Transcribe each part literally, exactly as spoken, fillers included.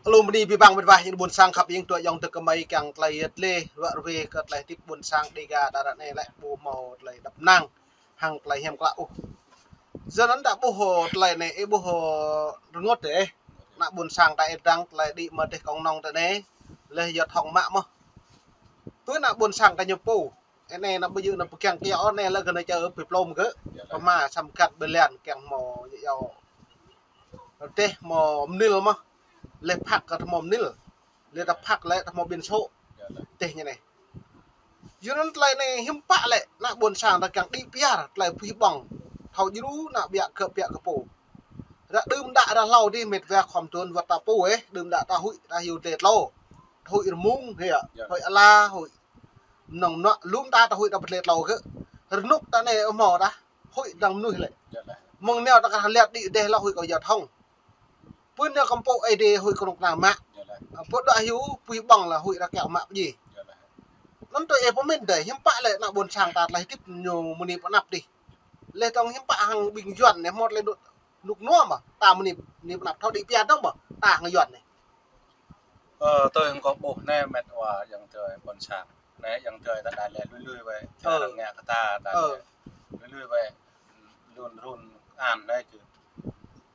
Alum bơni abih bang met wa, ƀing ƀôn sang khăp ƀing tŭ ayŏng tơ kơmơi kiăng tơlơi yet lĕ, wă rơwe kơ tơlơi hơdip ƀôn sang Dega ta ră anai lĕ ƀu hmâo tơlơi đăp năng hăng tơlơi hiam klă ôh. Yua anŭn ta ƀuh tơlơi anai, ih ƀuh rơngot dêh. Ană ƀôn sang ta ih dăng tơlơi đĭ mơ̆ dêh kông nong ta anai, lĕ yơh thŏng mă mơ̆. Tui ană ƀôn sang ta ñu pô. Anai ană ƀu djơ̆ ană pơkiăng kiaŏ anai lĕ gơnai čơ pơplôm gơ̆. Pơma sam găt bơlan kiăng hmâo yơh. Dêh hmâo mơnil mơ̆. Lĕ phak kơ hmâo mơnil. Lĕ ta phak lĕ ta hmâo ƀiên sô̆. Dêh ñu anai. Yua anŭn tơlơi anai hiư̆m pă lĕ ană ƀôn sang ta kiăng đĭ piar tơlơi puih ƀơ̆ng. Thâo djru ană ƀiă kơ ƀiă kơ pô. Ră đưm đă ră hlâo dih met wa khŏm tuan wơ̆t ta pô ih, đưm đă ta huĭ ta hyu dêh tlô. Huĭ rơmung hĭ, huĭ ala, huĭ mơnơ̆ng mơnuă, lŏm ta ta huĭ ta pơtlĕ tlô gơ̆. Rơnŭk ta anai hmâo ta huĭ dăng mơnuih lĕ. Mơ̆ng nao ta kơ liat đĭ dêh lŏ huĭ kơ yơh thŏng. Pơ anai kơmpŏk ih dêh huĭ kơnuk kơna mă. Pơ đuaĭ hyu puih ƀơ̆ng lĕ huĭ rơkâo mă pơjing. Anŭn tui ih pơmĭn dêh, hiư̆m pă lĕ ană ƀôn sang ta tơlơi hơdip ñu mơni pơanăp dih. Lĕ tong hiư̆m pă hăng ƀing Yuan anai hmâo tơlơi rơnŭk rơnua mơ̆, ta mơni, mơni pơanăp thâo đĭ piar dơ̆ng mơ̆, ta hăng Yuan anai. Ơ, tui hăng kâo ƀuh anai met wa ayŏng adơi ƀôn sang. Anai ayŏng adơi ta đa lĕ lui lui wai. Ơ. Arăng ngă kơ ta, ta lĕ lui lui wai. Lun run an anai kơ.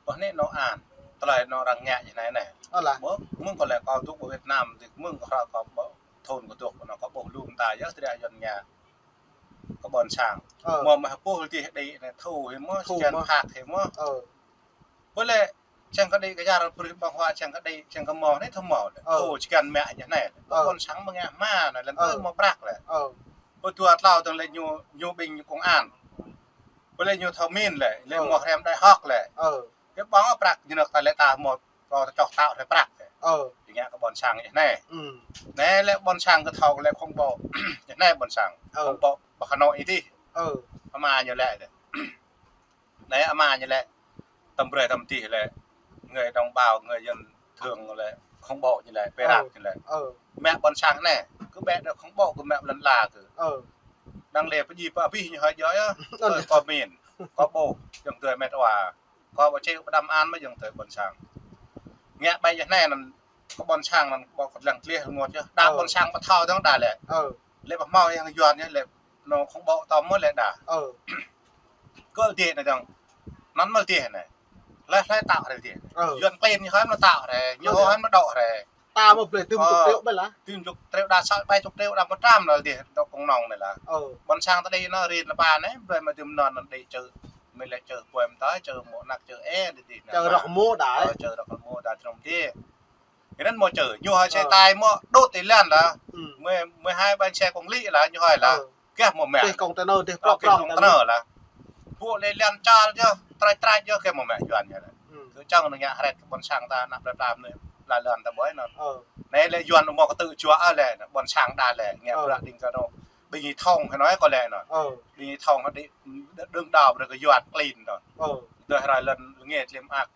Ƀuh anai nô an. Tơlơi nô arăng ngă ñu anai anai. Ơ lah. Ƀuh, mơ̆ng kâo lĕ kâo dŏ ƀơi Việt Nam, dih mơ̆ng kâo hră kâo ƀuh thun kâo dŏ, kâo ƀuh lŏm ta yơh, tơlơi Yuan ngă kơ ƀôn sang. Ơ. Mơ̆ mơ̆ pô dih đĭ anai thu hĭ mơ̆, thu mơ̆, phak hĭ mơ̆. Ơ. Ƀu lĕ, čang kơ đĭ kơ yar prih ƀơ̆ng huă, čang kơ đĭ, čang kơ hmâo anai thâo hmâo lĕ. Ơ. Thu či kăn mă ñu anai. Ơ. Ƀôn sang mơ̆ ngă hmua anai, lĕ ơ, mơ̆ prăk lĕ. Ơ. Ƀu dua tlâo dơ̆ng lĕ ñu, ñu ƀing ñu công an. Ƀu lĕ ñu thâo min lĕ, lĕ ơ, mơ̆ hrăm đại học lĕ. Ơ. Kơ ƀơ̆ng prăk ñu nao ta lĕ ta hmâo, ta čoh tao hrơi prăk lĕ. Ơ. Či ngă kơ ƀôn sang ñu anai. Anai lĕ ƀôn sang kơ thâo lĕ khủng bố. Ñu anai ƀôn sang. Ơ. Khủng bố, ƀu kơ nô ih dih. Ơ. Ama ñu lĕ dêh. Anai ama ñu lĕ, tơm brơi tơm tih lĕ, người đồng bào, người dân thường lĕ, khủng bố ñu lĕ, pơrap ñu lĕ. Mă ƀôn sang anai, kơ ƀĕ đơ khủng bố, kơ mă lŏn la kơ. Đang lĕ pơjing pơbih ñu hơi djơ̆ yơh, kơ min, kơ ƀuh, ayŏng adơi met wa, kơ ƀu čih pơđăm an mơ̆ ayŏng adơi ƀôn sang. Ngă ƀai yơh anai anŭn, kơ ƀôn sang anŭn ƀu kơ lăng tlih rơngot yơh. Đa ƀôn sang ƀu thâo dơ̆ng đa lĕ. Lĕ ƀu hmâo hăng Yuan yơh lĕ. Nô khủng bố tơm mơ̆ lĕ đa. Kơ dih anai dơ̆ng. Anŭn mơ̆ dih anai. Lĕ hlơi tao hrơi dih. Yuan klin ñu hơi mơ̆ tao hrơi. Ñu hơi mơ̆ dŏ hrơi. Ta mơ̆ blơi tơm chục triệu ƀai lah. Tơm chục triệu đa sa ƀai chục triệu đa một trăm lah dih. Dŏ kông nong anai lah. Ƀôn sang ta đĭ anŭn rin lĕ ƀa anai. Blơi mơ̆ tơm anŭn anŭn đĭ čơ. Mơ̆ lĕ čơ puem ta, čơ mơ̆ năk čơ ê dih dih. Čơ rơ̆k mơ̆ đa. Čơ rơ̆k mơ̆ đa tơm dih. Anŭn mơ̆ čơ, ñu hơi xe tải mơ̆ đŭt ti lăn lah. Mười, mười hai bánh xe công lý lah, ñu hơi lah. Gah mơ̆ mă. Tih container, tih prŏk prŏk container lah. Ƀu lĕ lăn čar yơh, trač trač yơh, gah mơ̆ mă Yuan yơh lah. Kơ čang nao ngă hret kơ ƀôn sang ta, ană plơi pla anai, la lăn ta ƀuh anŭn. Anai lĕ Yuan mơ̆ kơ tŭ juă lĕ, ƀôn sang đa lĕ, ngă bruă đing kơ nô. Ƀing ih thong hơnoi kơ lĕ anŭn. Ƀing ih thong hơdip, đơ̆ng đao brơi kơ Yuan klin anŭn. Dơ̆ hrơi lăn ngă tlim ak.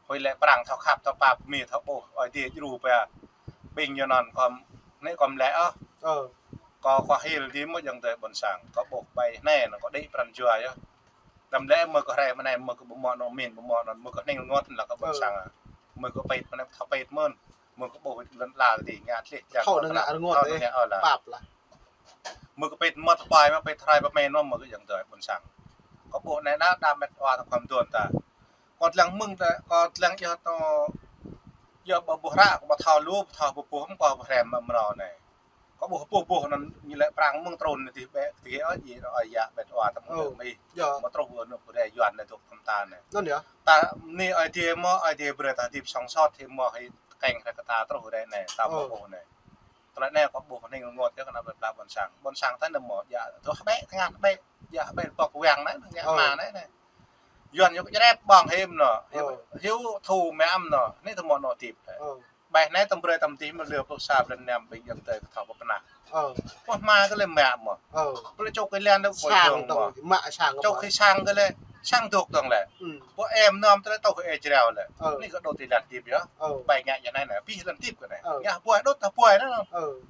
Huĭ lĕ prăng thâo khăp, thâo pap, mi thâo ƀuh, ơi dih djru pia. Ƀing ñu anŭn kơ, anai kơ lĕ ôh. Kơ, kơ hil dih mơ̆ ayŏng adơi ƀôn sang, kơ ƀuh ƀai anai, anŭn kơ đĭ pran jua yơh. Đăm lĕ mơ̆ kơ hrơi mơ̆ anai, mơ̆ kơ ƀu mơ̆ nô min, ƀu mơ̆ anŭn, mơ̆ kơ hning rơngot lah kơ ƀôn sang ah. Mơ̆ kơ pĭt mơ̆ anai, thâo pĭt mơ̆n, mơ̆ kơ ƀuh lŏn la dih, ngă tlih, thâo nao ngă rơngot, thâo nao ngă ơ lah. Pap lah. Mơ̆ kơ pĭt mơ̆ tơpai mơ̆ pĭt hrơi pơmĭn mơ̆ mơ̆ kơ ayŏng adơi ƀôn sang. Kơ ƀuh anai đa, đa met wa ta khŏm tuan ta. Kơ lăng mơ̆ng ta, kơ lăng yơh ta, yơh ƀu ƀuh ră, kơ ƀu thâo lu, ƀu thâo ƀu ƀuh, mơ̆ kơ ƀu hrăm mơ̆ mơnâo anai. Kơ ƀuh ƀuh ƀuh anŭn ñu lĕ prăng mơ̆ng trŭn anai dih ƀĕ, dih ơi, dih ơi yă met wa ta mơ̆ng mơ̆ng ih. Mơ̆ truh anŭn pơdai Yuan anai dŏ thăm ta anai. Ta anai ơi dih mơ̆, ơi dih brơi ta hơdip song sot, hĭ mơ̆ hĭ tơkeng hrơi kơ ta truh rai anai, ta ƀu ƀuh anai. Tơlơi anai kơ ƀuh hning rơngot yơh kơ ană plơi pla ƀôn sang. Ƀôn sang ta anai mơ̆, yă, tơ̆ hơbĕ, tơngan hơbĕ, yă hơbĕ pŏk wang anai, ngă hma anai, anai. Yuan yơh kơ črep ƀơ̆ng hĭ mơ̆n nô. Hyu, hyu thu mă mơ̆n nô. Anai tơmơ̆ nô tip. Ƀai anai tơm brơi tơm dih mơ̆ lơ pơk sa blan năm ƀing ayŏng adơi kơ thâo pơpơnah. Pơh hma kơ lĕ mă mơ̆. Kơ lĕ čŏk kơ lĕ anai ƀu dơ̆ng mơ̆. Čŏk kơ sang kơ lĕ, sang dŏ dơ̆ng lĕ. Pô em nơm tơlơi tŏh ê jrao lĕ. Anai kơ đôč ti lăn tip yơh. Ƀai ngă yơh anai anai, pih lăn tip kơ anai. Ngă hơpuai đôč hơpuai anai.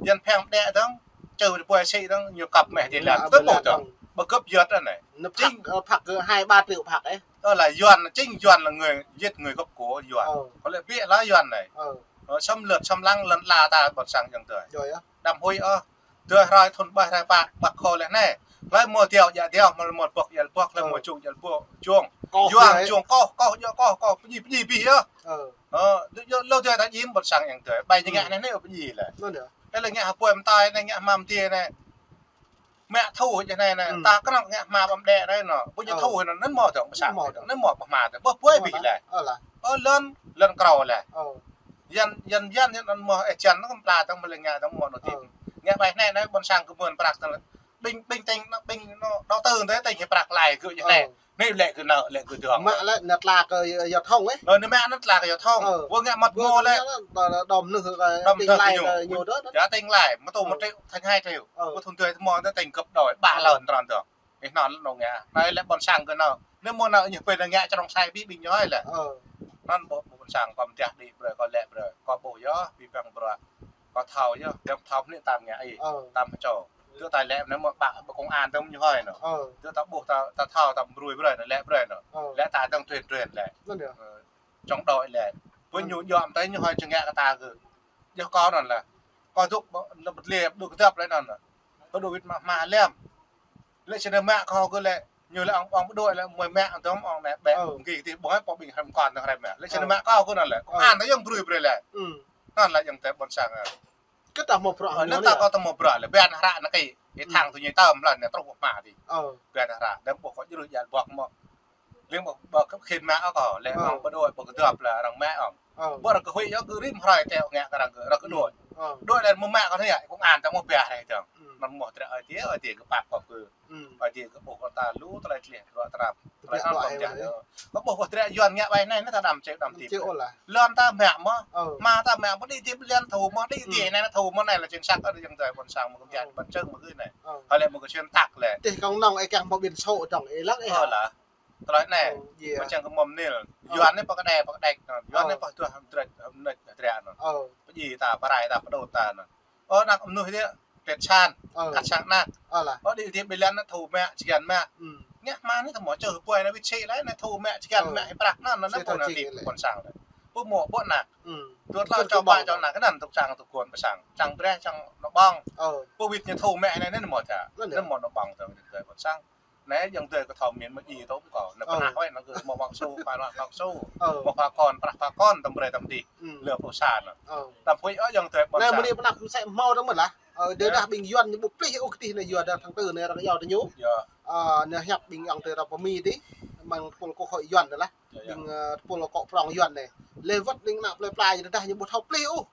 Yuan pheng đĕ dơ̆ng, čơ hơpuai sĭ dơ̆ng, ñu kăp meh ti lăn. Tơ̆ ƀuh dơ̆ng. Ƀu gơ̆p yơh anai. Phak, ơ, phak kơ hai ba triệu phak ê. Ơ lah Yuan, chính Yuan là người giết người gốc của Yuan. Kơ lĕ biă lah Yuan anai. Ơ, xâm lược, xâm lăng lăn ala ta ƀôn sang ayŏng adơi. Đăm huĭ ôh. Tơdah hrơi thun ƀai hrơi pă, ƀă khô lĕ anai. Hlơi mơ̆ tiao djă tiao, mơ̆ mơ̆ bŏk djă bŏk, hlơi mơ̆ čung djă bŏk, čung. Yuan čung koh, koh djă koh, koh pơdjai, pơdjai abih yơh. Ơ, lu djơ̆ ta jim ƀôn sang ayŏng adơi. Ƀai ñu ngă anai anai pơdjai lĕ. Ơ, lĕ ngă hơpơi mơtai anai, ngă hmam tiê anai. Mă thu hĭ anai anai, ta kơnơ̆ng ngă hma ƀăm đĕ anai anŏ. Ƀu ñu thu hĭ anŭn, anŭn mơ̆ dơ̆ng, ƀơ sang anŭn mơ̆ ƀơ hma dơ̆ng. Ƀuh ƀuai abih lĕ. Ơ, lŏn, lŏn krô lĕ. Yan, yan, yan, yan anŭn mơ̆, ơ, čan anŭn kơm pla dơ̆ng mơ̆ lĕ ngă dơ̆ng mơ̆ anŏ ti. Ngă ƀai anai anai, ƀôn sang kơ mơ̆n prăk dơ̆ng. Ƀing, ƀing tĭng, ƀing anŏ đầu tư anai tĭng hĭ prăk lai kơ ñu anai. Anai lĕ kơ nao, lĕ kơ dơ̆ng. Mă lĕ, anŭn tla kơ yua thŏng, ơ. Ơ, anai mă anŭn tla kơ yua thŏng. Ơ. Ƀu ngă mơ̆t mơ̆ lĕ. Đom nư kơ, đom nư kơ ñu đôč. Ča tĭng lai, mơ̆ tô mơ̆ triệu thành hai triệu. Ơ. Ƀu thun tui mơ̆ anŭn tĭng gấp đôi, ba lần tròn dơ̆ng. Ih anŭn lĕ anŏ ngă. Anai lĕ ƀôn sang kơ anŏ. Anai mơ̆ anŏ ñu pơ̆n ngă čơrông sai abih ƀing ñu hơi lĕ. Ơ. Anŭn ƀu, ƀu ƀôn sang kơ mơ̆ tiah đĭ brơi, kơ lĕ brơi. Kơ ƀuh yơh, abih bang bruă. Kơ thâo yơh, dăm thâo anai tam ngă ih. Ơ. Tam hơčô. Tui ta lĕ anai mơ̆ ƀă, ƀă công an tơm ñu hơi anŏ. Ơ. Tui ta ƀuh ta, ta thâo ta brơi brơi anŏ, lĕ brơi anŏ. Ơ. Lĕ ta dơ̆ng truyền truyền lĕ. Anŭn yơh. Ơ, chống đối lĕ. Ƀơi ñu djŏm tơi ñu hơi čơngă kơ ta kơ. Djŏ kơ anŭn lĕ. Kơ dŏ ƀă, lĕ ƀơ̆t lĕ, dŏ kơdŏp lĕ anŭn lĕ. Kơ dŏ wĭt mă hma lĕm. Lĕ čơnơ̆ mă kơ kơ lĕ. Ñu lĕ ong, ong ƀu dŏ lĕ, mơi mă dŏm ong anai ƀĕ. Ơ. Kơ kơ tih ƀuh pô ƀing hrăm kon tơ̆ng hrăm mă. Lĕ čơnơ̆ mă kơ kơ anŭn lĕ. Ơ. Công an ta yŏng brơi brơi lĕ. Anŭn lĕ ayŏng adơi ƀôn sang. Kơ ta mơ̆ bruă. Ơ, anŭn ta kơ ta mơ̆ bruă lĕ. Ƀiă hră anai kơ. Ih thang tui ñu tơm lĕ, anai truh mă ti. Ơ. Ƀiă hră, dăm ƀuh kơ jrŭ jal ƀuh mơ̆. Lĕ mơ̆ ƀă kơ khĭn mă ôh kơ, lĕ mơ̆ ƀu dŏ, ƀu kơdŏp lĕ arăng mă ôh. Ƀu arăng kơ huĭ yơh kơ rĭm hrơi teo ngă kơ arăng kơ, arăng kơ dŏ. Dŏ lĕ mơ̆ mă kơ anai, công an ta mơ̆ ƀiă hrơi dơ̆ng. Anŭn mơ̆ trĕ ơi tiê, ơi tiê kơ pap kơ kơ. Ơi tiê kơ ƀuh kơ ta lu tơlơi tleh, bruă tơnap. Tơlơi anŭn kơ mơ̆ tơlơi. Kơ ƀuh kơ trĕ Yuan ngă ƀai anai, anai ta đăm čê đăm tip. Lŏn ta mă mơ̆, hma ta mă mơ̆ đĭ tip lĕ thu mơ̆ đĭ tip anai thu mơ̆ anai lĕ chính xác kơ ayŏng adơi ƀôn sang mơ̆ kơ mơ̆ čơ̆ng mơ̆ kơ anai. Hơi lĕ mơ̆ kơ xuyên tạc lĕ. Tih kông nong ê kang mơ̆ biển số dơ̆ng ê lăng ê. Ơ lah. Tơlơi anai, ơ, ƀu čang kơ mơ̆n nil. Ơ. Yuan anai pơkơđai, pơkơđai, Yuan anai pơtuah hơmdrĕč, hơmdrĕč, hơdrĕč anŭn. Ơ. Pơdjai ta, pơrai ta, pơđut ta anŭn. Ơ, anăk mơnuih dih, pet san, ơ, kăt sang anăk. Ơ lah. Ơ, đĭ dih ƀiă lĕ anŭn thu mă, čơgăn mă. Ngă hma anai ta mơ̆ čơh pơpơi anai wĭt sĭ lĕ, anŭn thu mă, čơgăn mă, ih prăk anŭn, anŭn pô anai ti ƀôn sang lĕ. Pô mơ̆, pô anăk. Tui tơlơi čô ƀă čô anăk, kơ anŭn tŭk sang tŭk kôn pơ sang. Čang brơi, čang nao ƀơ̆ng. Ơ. Pô wĭt ñu thu mă anai, anŭn mơ̆ ta. Anŭn mơ̆ nao ƀơ̆ng ta, wĭt ƀôn sang. Anai ayŏng adơi kơ thâo min mơ̆ djai tôm kơ, anai pơnah wai, anai kơ mơ̆ ƀơ̆ng su, pơnah ƀơ̆ng su. Mơ̆ pha kon, pơnah pha kon, tơm brơi tơm dih. Lơ pô sa anŭn. Tơm pui ơ ayŏng adơi ƀôn sang. Anai mơ̆ anai pơnah mơsĕ hmâo dơ̆ng mơ̆n lah. Ơ, tơdah ƀing Yuan ñu ƀu plih ôh kơ tih anai yua dah tháng tư anai arăng iâu tơ ñu. Ơ, anai hiăp ƀing ayŏng adơi arăng pơmĭn tih. Mơ̆ng tơpul kơ hội Yuan anai lah. Ƀing, ơ, tơpul kơ prong Yuan anai. Lĕ wơ̆t ƀing ană plơi pla ñu tơdah ñu ƀu thâo plih ôh.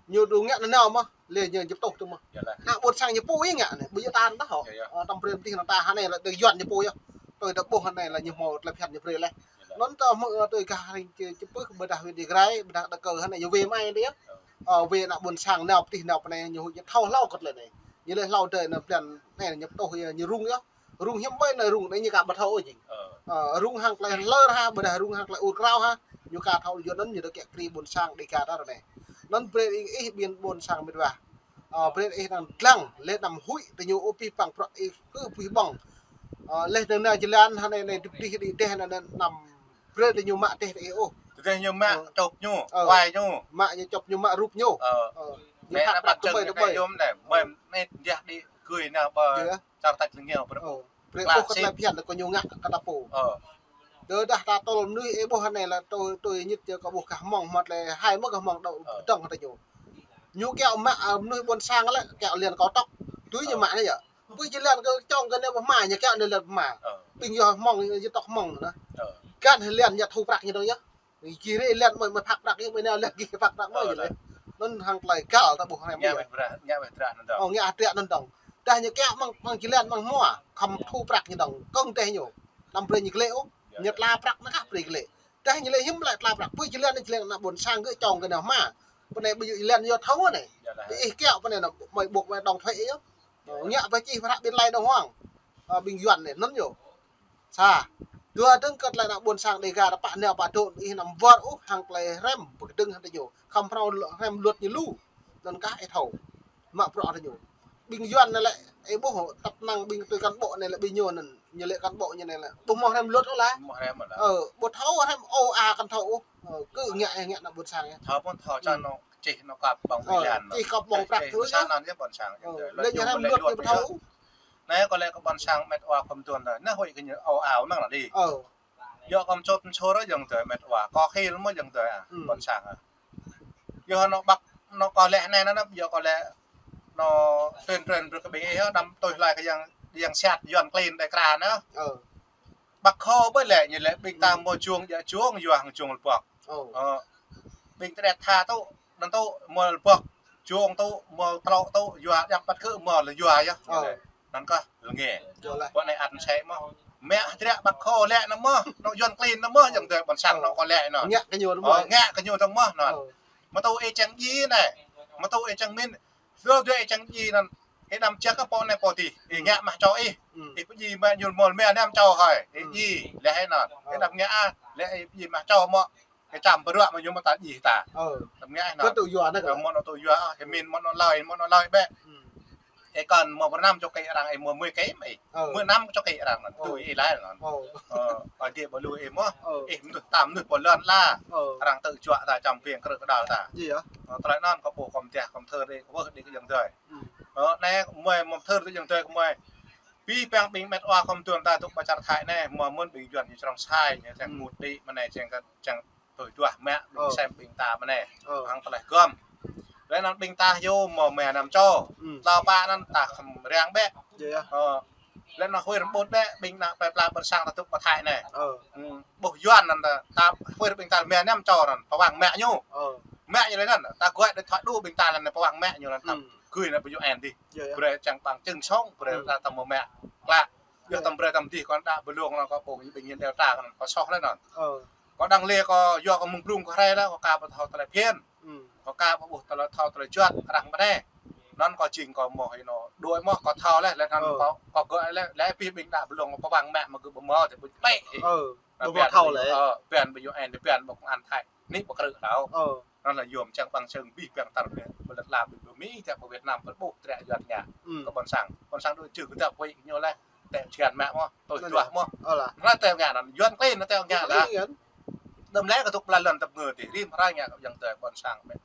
Ñu dŏ ngă nanao mơ̆, lĕ ñu jăp tŏh tui mơ̆. Ană ƀôn sang ñu pô ih ngă anai, ƀu djơ̆ ta dah hŏ. Ơ, tơm brơi tih anŭn ta hơnai lĕ tơ Yuan ñu pô yơh. Tui ta ƀuh hơnai lĕ ñu hmâo tơlơi phiăn ñu brơi leh. Anŭn ta hmư̆, ơ, tui gah ring či, či pưh ƀôdah wĭt đi grai, ƀôdah đa kơ hơnai ñu wai mai dih yơh. Ơ, wai ană ƀôn sang nao pơ tih nao pơ anai ñu huĭ ñu thâo hlâo kơt lĕ anai. Ñu lĕ hlâo dơi anŭn blan anai ñu pơtô yơh, ñu rŭng yơh. Rŭng hiư̆m ƀơi anai rŭng anai ñu ka ƀu thâo ôh jing. Ơ, rŭng hăng tơlơi hlơr hă, ƀôdah rŭng hăng tơlơi ur krao hă. Ñu ka thâo yua anŭn ñu dŏ kiăng kri ƀôn sang Đêga ta anai. Anŭn brơi ih, ih ƀing ƀôn sang mĕt wa. Ơ, brơi ih anŭn lăng, lĕ anăm huĭ tơ ñu ôh pih păng prăk ih kơ pih ƀơ̆ng. Ơ, lĕ anŭn anai jơlan hơnai anai dih dih dih anŭn anăm brơi tơ ñu mă tih tơ ih ôh. Tơdah ñu mă čŏp ñu, ơ, wai ñu. Mă ñu čŏp ñu mă rup ñu. Ơ. Ơ, ñu anai phak prăk tơmơi tơmơi. Yôm anai, mơi anai dah đĭ gơi anai ƀơ. Čar tač lơngiao brơi. Ơ. Brơi ƀuh kơ tơlơi phiăn kơ ñu ngă kơ ta pô. Ơ. Tơdah ta tơl mơnuih ih ƀuh anai lĕ tui, tui ñit yơh kơ ƀuh gah mơ̆ng mơ̆t lĕ hai mơ̆ gah mơ̆ng đŏ pơdơ̆ng hơtai ñu. Ñu kiaŏ mă, ơ, mơnuih ƀôn sang lĕ kiaŏ liăn kâo tŏk. Tui ñu mă anai yơh. Pui či liăn kơ čŏng kơ anai ƀu hmâo, ñu kiaŏ anai liăn ƀu hmâo. Ƀing yơh mơ̆ng, yơh tŏk mơ̆ng anŭn. Găn hĭ liăn ñu thu prăk ñu dơ̆ng yơh. Či rĕ liăn mơi, mơi phak prăk yơh, mơi nao liăn gih phak prăk mơi yơh lĕ. Anŭn hăng tơlơi găl ta ƀuh hrăm. Ngă weh drah, ngă weh drah anŭn dơ̆ng. Ơ, ngă drah anŭn dơ̆ng. Tơdah ñu kiaŏ mơ̆ng, mơ̆ng či liăn mơ̆ng hmua, khŏm thu prăk ñu dơ̆ng, kơ̆ng teh ñu. Anăm brơi ñu glĕ ôh, ñu tla prăk anŭn kah brơi glĕ. Tơdah ñu lĕ hiư̆m lĕ tla prăk, pui či liăn ñu či liăn ană ƀôn sang gơ̆ čŏng kơ anai hmâo. Pơ anai ƀu djơ̆ liăn yơh thâo anai. Ƀu ih kiaŏ pơ anai anŭn, mơi ƀuh mơi đóng thuế yơh. Ơ, ngă pơ čih prăk ƀing lai dơ̆ng huăng. Ơ, ƀing Yuan anai, anŭn yơh. Sa. Dua dơ̆ng kơ tơlơi ană ƀôn sang Đêga ta pă nao pă dŏ ih anăm wơr ôh hăng tơlơi hrăm pơkơdơ̆ng hăng tơ ñu. Khŏm phrâo hrăm luật ñu lu. Anŭn kah ih thâo. Mă bruă tơ ñu. Ƀing Yuan anai lĕ, ih ƀuh tăp năng ƀing tui cán bộ anai lĕ ƀing ñu anŭn, ñu lĕ cán bộ ñu anai lĕ. Ƀu hmâo hrăm luật ôh lah. Ƀu hmâo hrăm ôh lah. Ơ, ƀu thâo hrăm ôh a kăn thâo ôh. Ơ, kơ ngă, ngă ană ƀôn sang yơh. Thâo pô thâo čan anŏ. čih anŏ kăp ƀơ̆ng ƀing lan anŏ. Čih kăp ƀơ̆ng prăk tui sa anŭn yơh ƀôn sang. Lĕ ñu anăm mŭt ñu pơthâo. Anai kâo lĕ kơ ƀôn sang met wa khŏm tuan tơ̆. Anai huĭ kơ ñu ao ao mơ̆ng anai đĭ. Yua kâo mơčot mơčor yơ̆ng tơ̆ met wa. Kâo khĭl mơ̆ yơ̆ng tơ̆ a. Ƀôn sang a. Yua anŏ ƀăk anŏ kâo lĕ anai anŭn yua kâo lĕ anŏ tren tren brơi kơ ƀing ih đăm tui hloi kơ yang, yang siat Yuan klin đe kra anŭn. Ƀăk khô ƀơi lĕ ñu lĕ ƀing ta mơ̆ jung ja jung yua hăng jung lơbŏk. Ƀing ta đet tha tŭ, anŭn tŭ mơ̆ lơbŏk, jung tŭ mơ̆ tlŏ tŭ yua djăp ƀăt kơ mơ̆ lĕ yua yơh. Anŭn kah lĕ ngă. Ƀơi anai ăt sĕ mơ̆. Mă hơdră ƀăk khô lĕ anŭn mơ̆, anŏ Yuan klin anŭn mơ̆, yơ̆ng tơ̆ ƀôn sang anŏ kâo lĕ anŭn. Ngă kơ ñu dơ̆ng mơ̆. Ngă kơ ñu dơ̆ng mơ̆ anŭn. Mơ̆ tŭ ih čang ji anai. Mơ̆ tŭ ih čang min. Dua dua ih čang ji anŭn. Ih đăm čăk kơ pô anai pô tih. Ih ngă mă čô ih. Ih pơji mă ñu mơ̆ mă anăm čô hơi. Ih ji lĕ hơi anŭn. Ih đăm ngă a. Lĕ ih pơji mă čô mơ̆. Ih čăm pơruă mă ñu mơ̆ ta ji ta. Đăm ngă anŭn. Kơ tŭ yua anai kơ. Mơ̆ anŏ tŭ yua, ih min mơ̆ anŏ lơi, mơ̆ anŏ lơi bĕ. Ih kăn mơ̆ pơnăm čô kơ arăng, ih mơ̆ mui kơ ih. Mui năm čô kơ arăng anŭn. Tui ih lai anŭn. Ơ, ih ƀu lu ih mơ̆. Ih mơnuih tam mơnuih pô lŏn la. Arăng tŭ juă ta čăm piêng krư̆ kơdăl ta. Tơlơi anŭn kâo ƀuh kâo mơtiah kâo mơthưr đĭ kâo ƀuh đĭ kơ yơ̆ng tơ̆. Anai mơ̆ mơthưr đĭ yơ̆ng tơ̆ kơ mơi. Pi păng ƀing met wa khŏm tuan ta tŭ pơ čar Thái anai, mơ̆ mơ̆n ƀing Yuan ñu črông sai, ñu čang mŭt đĭ mơ̆ anai čang kơ čang tui duah mă ƀing sem ƀing ta mơ̆ anai. Hăng tơlơi gơ̆m. Lĕ anŭn ƀing ta yua mơ̆ mă anăm čô. Tlâo pă anŭn ta khŏm răng bĕ. Lĕ anŭn huĭ rơmbut bĕ, ƀing ană plơi pla ƀôn sang ta tŭ pơ Thái anai. Ƀuh Yuan anŭn ta, ta huĭ ƀing ta mă anăm čô anŭn, pơwang mă ñu. Mă ñu lĕ anŭn, ta gơ̆ đe thoi đu ƀing ta lĕ anŭn pơwang mă ñu anŭn ta gưi anŭn pơ U N đĭ. Brơi čang păng čưng sông, brơi ta tăm mă. Klă. Yua tăm brơi tăm đih kơ ană ƀlung anŭn kâo ƀuh ƀing ñu đeo ta kơ anŭn, kâo soh lĕ anŭn. Kâo đang lĕ kâo yua kâo mơ̆ng blung kâo rai lĕ, kâo ka pơthâo tơlơi phiăn. Kâo ka pơƀuh tơlơi thâo tơlơi juăt arăng mơ̆ anai. Anŭn kâo jing kâo mơ̆ hĭ anŭn. Đuaĭ mơ̆ kâo thâo lĕ, lĕ anŭn kâo, kâo gơ̆ lĕ, lĕ pi ƀing đa ƀlung kâo pơwang mă mơ̆ gơ̆ ƀu mơ̆ tơ ƀu plĕ hĭ. Ƀu thâo lĕ. Ơ, pian ƀu U N, pian ƀu kông an Thái. Anai ƀu krư̆ đao. Anŭn lĕ yôm čang păng čang bih păng tar ƀu lĕ la ƀu Mi, tơ ƀu Việt Nam ƀu ƀuh trĕ Yuan ngă. Kơ ƀôn sang. Ƀôn sang đuaĭ čư̆ kơ tơ ƀu ñu lĕ. Tơ čian mă mơ̆, tui duah mơ̆. Anŭn tơ ngă anŭn, Yuan klin anŭn tơ ngă lah. Đăm lĕ kơ tŭk pla lŏn tơ̆p ngơ tih, rĭm hrơi ngă kơ yơ̆ng tơ̆ ƀôn sang mĕt.